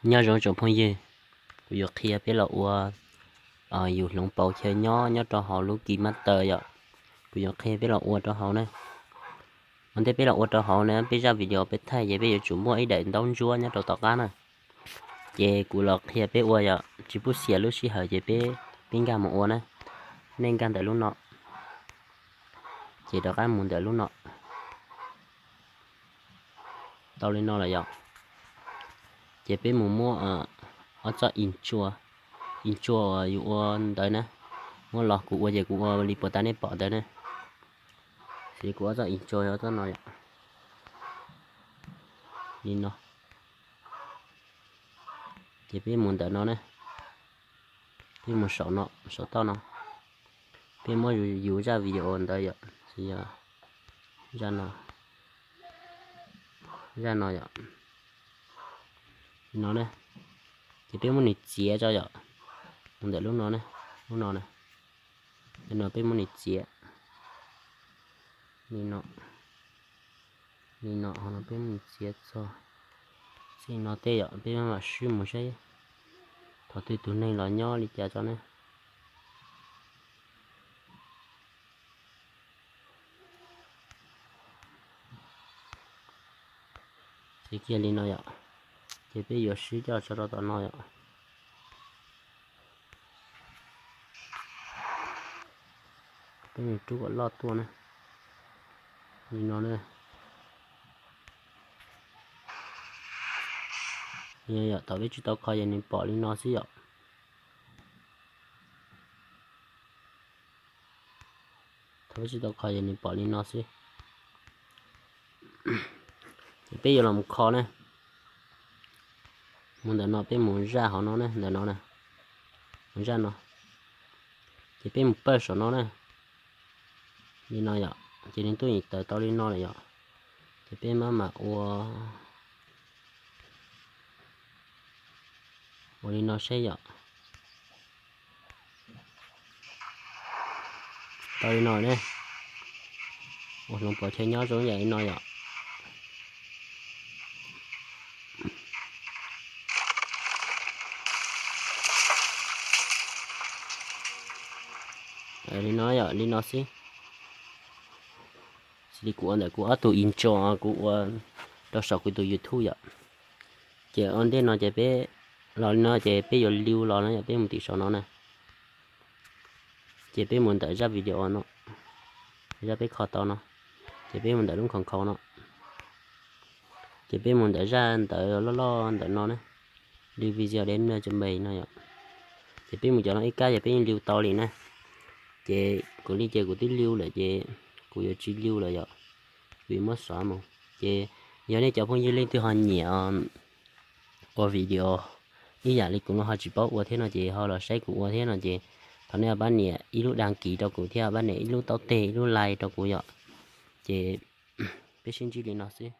Nyob zoo tsoom phooj ywg, kuv yuav qhia peb los ua yus hloov pauv chaw nyob nyob rau hauv lub KineMaster yom. Kuv yuav qhia peb los ua rau hauv na. Ua ntej peb los ua rau hauv na, peb zaj video peb thaij ces peb yuav tsum muaj ib daim ntaub ntsuab nyob rau tom qab na. Ces kuv los qhia peb ua yom, tsis pub xiam lub sij hawm ces peb, peb nkag mus ua na. Nej nkag ntawm lub no, ces rov qab mus ntawm lub no. Tau li no lawm yom, ces peb mus muab ob txoj intro, intro uas yus ua ntawd na, muab los kuv ua ces kuv ua li puas tas nej pom ntawd na. Ces kuv ob txoj intro yog ob txoj no yom, li no. Ces peb mus ntawm no na, peb mus saum no, saum toj no, peb muab yus zaj video ntawd yom, yog zaj no, zaj no yom, li no na. Ces peb muab nws txiav tso yom, mus ntawm lub no, lub no na, no peb muab nws txiav li no, li no, ho no peb muab nws txiav txog txij no tej yom, peb mam swb mus saib thaum twg tus neeg los nyob li cas tso na. Txiav kiag li no yom, ces peb yuav swb coj tso rau tom no yom. Peb mus rub kom loj tuaj na, li no na. Yom, thaum peb tsis tau kho ces nws pom li no xwb yom. Thaum peb tsis tau kho ces nws pom li no xwb. Ces peb yuav los mus kho na. Mus ntawm no peb mus zaj hauv no na, ntawm no na, mus zaj no. Ces peb mus pawj saum no na, li no yom, ces nws tuaj yeem tawm tau li no lawm yom. Ces peb mam mam ua, ua li no saib yom. Tau li no ne, ua hloov pauv chaw nyob zoo yam li no yom. Li no yom, li no xwb. Xws li kuv ua ntawm kuv ob tug intro kuv ua rau saum kuv tus YouTube yom. Ces ua ntej no ces peb los li no ces peb yuav liu los no yom, peb mus tim saum no na. Ces peb mus ntawm zaj video no, zaj peb kho tau no, ces peb mus ntawm lub khoom khau no. Ces peb mus ntawm zaj ntawd loj loj ntawm no na, li video de no cov npe no yom. Ces peb mus cov no ib kab ces peb yeej liu tau li na. Ces kuv li ces kuv twb liu lawm ces kuv yuav tsis liu lawm yom, kuv yuav muab xóa mus. Ces yog nej cov phooj ywg leej twg ho nyiam ua video ib yam li kuv no ho tsis paub ua thiab no ces ho los saib kuv ua thiab no ces thov nej ho pab nias ib lub đăng ký rau kuv thiab pab nias ib lub taub teg ib lub like rau kuv yom. Ces peb sib ntsib li no xwb.